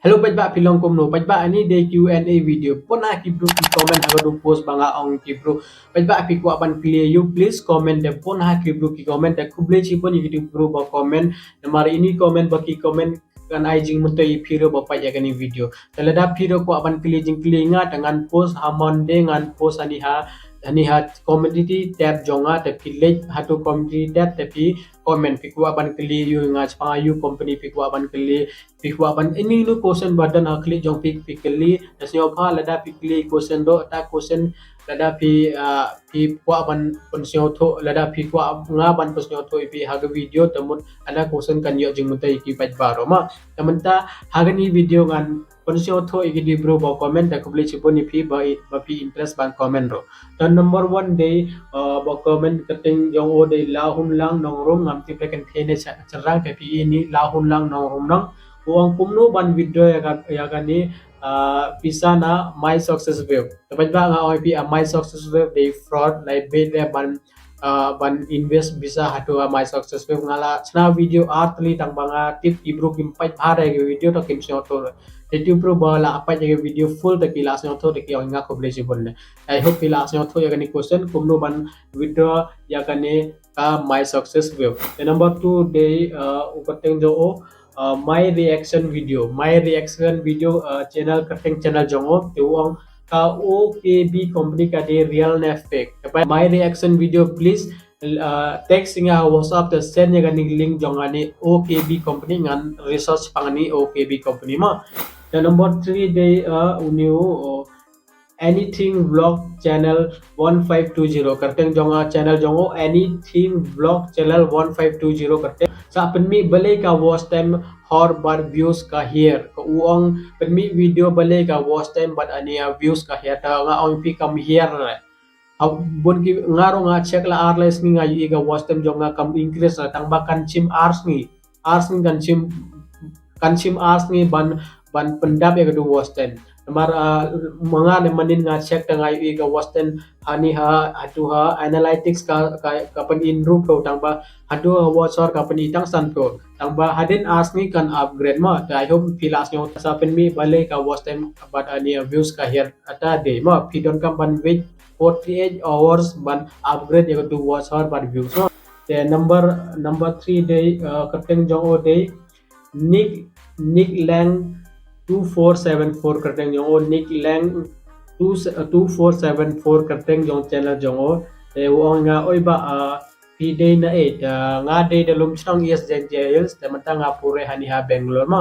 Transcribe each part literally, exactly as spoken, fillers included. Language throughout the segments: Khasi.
Hello paidbah, phi long kumno? Paidbah, ani dei Q and A video. Bun ha ki bru ki comment ha ka du post ba nga ong ki bru. Paidbah, phi kwah ban kylli ïa u, please comment de. Bun ha ki bru ki comment de, khublei shibun ïa ki bru ba comment. Namar ini comment ba ki comment kan ai jingmyntoi ïa phi ruh ba peit ïa kane video. Te lada phi ruh kwah ban kylli jingkylli nga, te ngan post ha Monday, ngan post ani ha, ani ha community tab jong nga, te phi leit ha tu community tab, te phi comment, phi kwah ban kylli ïa u, nga shaphang ïa u company phi kwah ban kylli, phi kwah ban any nu question ba don ha khlieh jong phi, phi kylli. Te sngewbha lada phi kylli question ruh, ta question lada phi, ah, phi kwah ban pynsngewthuh, lada phi kwah nga ban pynsngewthuh ïa phi ha ka video, te mut lada question kan ïoh jingmyntoi ïa ki paidbah ruh ma. Te mynta ha kane video ngan pynsngewthuh ïa ki bru ba comment, te khublei shibun ïa phi ba, ba phi interest ban comment ruh. Te number one dei, uh, ba comment kyrteng jong u dei Lahunlang Nongrum, ngam tip re kan thei ne sha Syrang, te phi ini Lahunlang Nongrum nang. U ong kumno ban withdraw ïa ka, ïa kane, uh, pisa na My Success Wave. Te paidbah, nga ong ïa phi, uh, My Success Wave dei fraud, lai beit re ban, uh, ban invest pisa ha tu, uh, My Success Wave. Nga la shna video ar tylli tang ba nga tip ki bru kim peit bha ïa ki video, to kim sngewthuh. Te ki bru ba la peit ïa ki video full, te ki la sngewthuh, te ki ong nga, khublei shibun ne. I hope phi la sngewthuh ïa kane question, kumno ban withdraw ïa kane ka My Success Wave. Te number two dei, uh, u kyrteng jong u, uh, My Reaction Video. My Reaction Video, uh, channel, kyrteng channel jong u, te u ong ka O K B company ka dei real ne fake. Te phi My Reaction Video, please, uh, text ïa nga ha WhatsApp, te send ïa kane link jong kane O K B company, ngan research pang kane O K B company ma. Te number three dei, uh, uni u, uh, Anything Vlog Channel one five two zero, kyrteng jong, uh, channel jong u Anything Vlog Channel one five two zero kyrteng. Sa pynmih balei ka watch time hor bad views ka hiar. Ka u ong pynmih video balei ka watch time bad ani, uh, views ka hiar. Te nga ong ïa phi kam hiar re. Ha, bun ki, nga ruh nga check la ar lai sngi, nga ïohi ka watch time jong nga kam increase re, tang ba kan shim ar sngi. Ar sngi kan shim, kan shim ar sngi ban, ban pyndap ïa ka du watch time. Namar, ah, ma nga ne mynnin nga check, te nga ïohi ka watch time hani ha, ha tu ha analytics ka, ka, ka pyni hynriew phew, tang ba ha tu ha watch hour ka pyni tang san phew. Tang ba hadien ar sngi kan upgrade ma. Te I hope phi la sngewthuh, sa pynmih balei ka watch time bad ani, uh, views ka hiar, ata dei ma. Phi donkam ban wait forty-eight hours ban upgrade ïa ka tu watch hour bad views ma. Te number, number three dei, uh, kyrteng jong u dei Nick, Nick Lang two four seven four kyrteng jong u, Nick Lang two, uh, two four seven four kyrteng jong channel jong u. Te u ong ïa nga, oi bah, uh, phi dei na ei? Te nga dei da lum shnong East Jaintia Hills, te mynta nga pule hani ha Bangalore ma.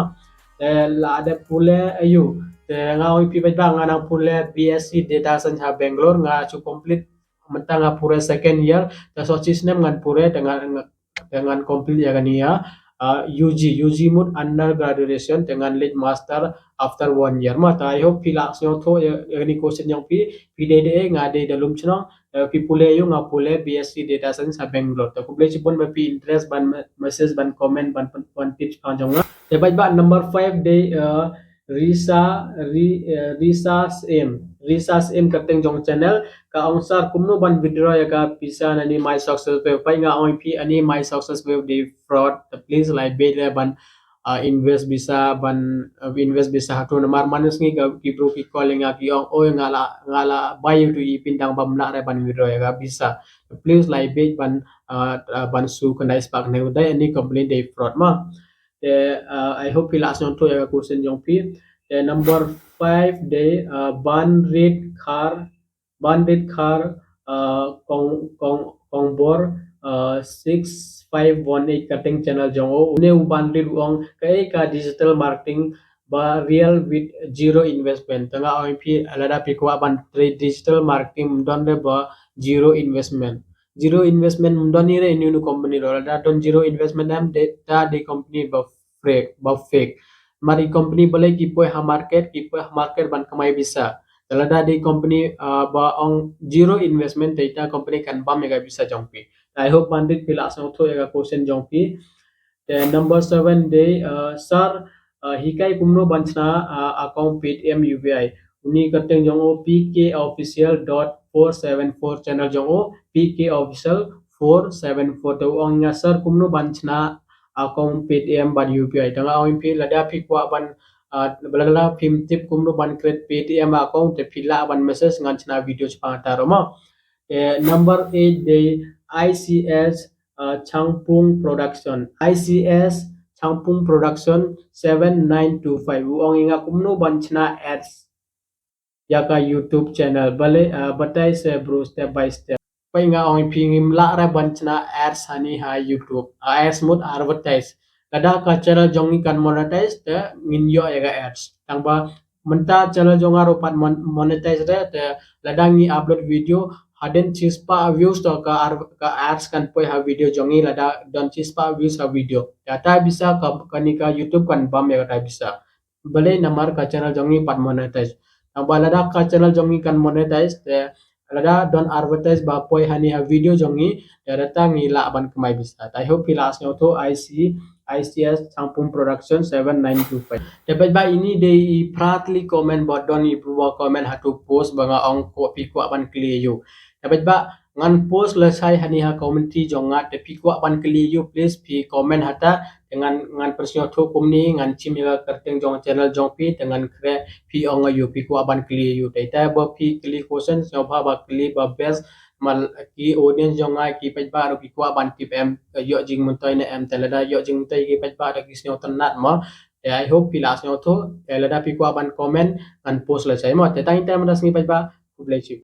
Te la dep pule aïu? Te nga ong ïa phi paidbah, nga nang pule B S C Data Science ha Bangalore, nga shu complete, mynta nga pule second year, te sa shi snem ngan pule, te ngan, te ngan complete ïa kane ïa, ah, U G, U G mut under graduation, te ngan leit master after one year ma. Te I hope phi la sngewthuh ïa, ïa kane question jong phi, phi dei da ei? Nga dei da lum shnong. Eh, phi pule aïu? Nga pule B S C Data Science ha Bangalore. Te khublei shibun ba phi interest ban me-, message, ban comment, ban pyn-, ban tips ka jong nga. Te paidbah, number five dei, eh, Risa, Ri-, eh, Risa Syiem. Risa Syiem kyrteng jong channel. Ka ong sir, kumno ban withdraw ïa ka pisa na ni My Success Wave? Phi, nga ong ïa phi, ani My Success Wave dei fraud. Te please lai beit re ban, ah, invest pisa, ban, ah, invest pisa ha tu. Namar man sngi ka, ki bru ki call ïa nga ki ong, oi, nga la, nga la buy ïa tu i pin, tang ba ym lah re ban withdraw ïa ka pisa. Please lai beit ban, ah, ah, ban shu kynda spah kynda, dei ani company dei fraud ma. Te, ah, I hope phi la sngewthuh ïa ka question jong phi. Te number five dei, ah, Bandit Khar, Bandit Khar, uh, Kong, Kong, Kongbor, uh, six five one eight kyrteng channel jong u. Une u Bandit u ong kaei ka digital marketing ba real with zero investment. Te nga ong ïa phi, lada phi kwah ban trade digital marketing, ym don re ba zero investment. Zero investment ym don ïa re ïa une u company ruh. Lada don zero investment em, te ta dei company ba fake, ba fake. Namar i company balei ki poi ha market, ki poi ha market ban kamai pisa. Te lada dei company, ah, ba ong zero investment, te ita company kan bam ïa ka pisa jong phi. I hope Bandit phi la sngewthuh ïa ka question jong phi. Te number seven dei, ah, sir, ah, hikai kumno ban shna, ah, account Paytm U P I. Une kyrteng jong u P K official dot four seven four channel jong u, P K official four seven four. Te u ong ïa nga sir kumno ban shna account Paytm bad U P I. Te nga ong ïa phi, lada phi kwah ban, Ah, lada phim tip kumno ban create Paytm account te phi lah ban message ngan shna video shaphang ta ruh mo. Te number eight dei I C S, ah, Changpung Production. I C S Changpung Production seven nine two five. U ong ïa nga kumno ban shna ads ïa ka YouTube channel. Balei, ah, batai se bro step by step. Peit nga ong phi ngim lah re ban shna ads hani ha YouTube. Ah, ads mut advertise. Lada ka channel jong ngi kan monetize te ngin ïoh ïa ka ads. Tang ba mynta channel jong nga ruh pat mon-, monetize re te lada ngi upload video hadien shispah views to ka ar-, ka ads kan poi ha video jong ngi lada don shispah views ha video. Te kata pisa ka, kane ka YouTube kan bam ïa kata pisa. Balei namar ka channel jong ngi pat monetize. Tang ba lada ka channel jong ngi kan monetize te lada don advertise ba poi hani ha video jong ngi, te lada ngi lah ban kamai pisa. Te I hope phi lah sngewthuh I C, I C S Changpung Production seven nine two five. Te peit ba ini dei i phra tylli comment ba don i bru ba comment ha tu post ba nga ong ko phi kwah ban kylli ïa u. Te peit ba ngan post lashai hani ha commentary jong nga te phi kwah ban kylli ïa u please phi comment hata. Te ngan, ngan pynsngewthuh kumne ngan shim ïa ka kyrteng jong channel jong phi te ngan kren phi ong ïa u phi kwah ban kylli ïa u. Te ita ba phi kylli question sngewbha ba kylli ba best ma ki audience jong nga ki paidbah ruh ki kwah ban tip em ïoh jingmyntoi ne em te lada ïoh jingmyntoi ki paidbah ruh ki sngewtynnat mo. Te I hope phi lah sngewthuh te lada phi kwah ban comment ngan post lashai mo. Te tang ita mynta sngi paidbah. Khublei shibun.